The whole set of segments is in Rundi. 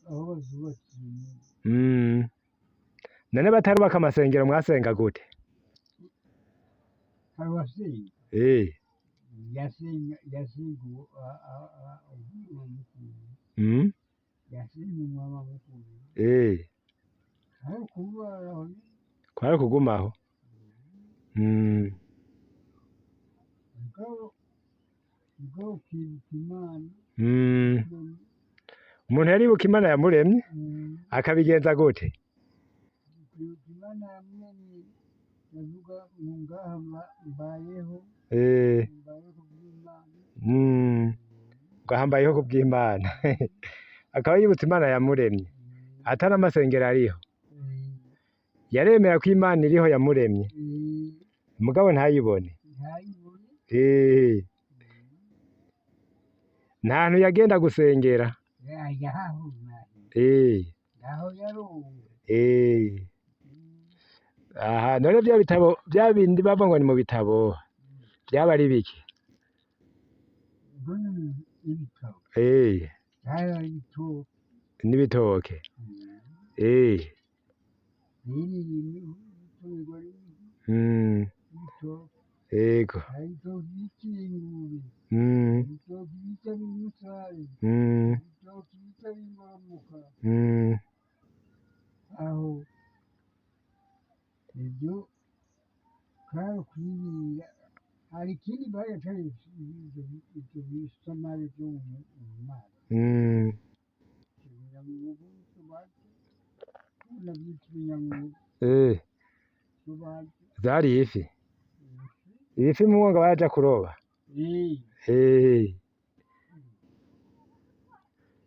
Aho bazubakiye nyene. None batarubaka amasengero mwasenga gute? Hari uwasenga. Yasenga, yasenga uwo mukuru. Yasenga umwama mukuru. Aho kuba aho nyene. Kwari kugumaho. Mugabo ukibuka Imana. Umuntu yaribuka Imana yamuremye akabigenza gute? Kwibuka Imana yamuremye, yavuga ngo ngaha mbayeho, mbayeho kubw'Imana. Ngo ahambayeho kubw'Imana. Akaba yibutse Imana yamuremye. Atari amasengero ariho. Yaremera ko Imana iriho yamuremye. Mugabo ntayibone. Ntayibone. Nta hantu yagenda gusengera. Yaho naho yaronga. Aha none vya bitabo, vya bindi bavuga ngo ni mu bitabo, vyaba ari biki? Mbona ibitabo byari ibitoke. N'ibitoke. Biri ibitoke. Hari ibitoke bita ingurube, ibitoke bita bimusare, ibitoke bita bingoromoka. Aho ibyo kari kwibira, hari ikindi bari atari ibyo bisamari byo mu mazi. Ibinyamwuga nabyita ibinyamwuga. Tubaje. Zari ifi. Ibifi mu mwonga baraja kuroba.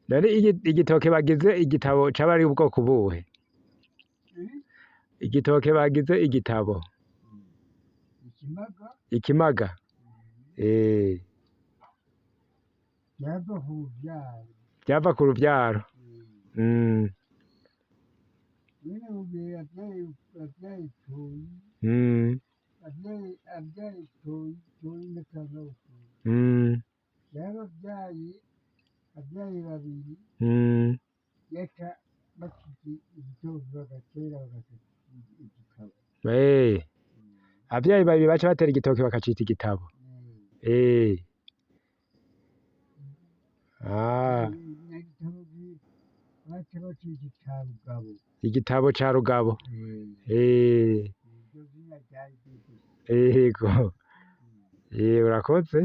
None igitoke bagize igitabo caba ari ubwoko buhe? Igitoke bagize igitabo. Ikimaga. Ikimaga. Byava ku rubyaro. Vyava ku ruvyaro. Mwene Bugere abyaye Toyi, abyaye Toyi, Toyi n'akaza gukura. Yaba abyaye babiri, yaca bafite igitoki bagatera bagata igitabo. Abavyeyi babiri baca batera igitoke bakacita igitabo. Ah, Nyagitabo baca bacita ica Rugabo. Igitabo ca Rugabo. Iryo zina ryari ryitwa. Yego. Urakoze.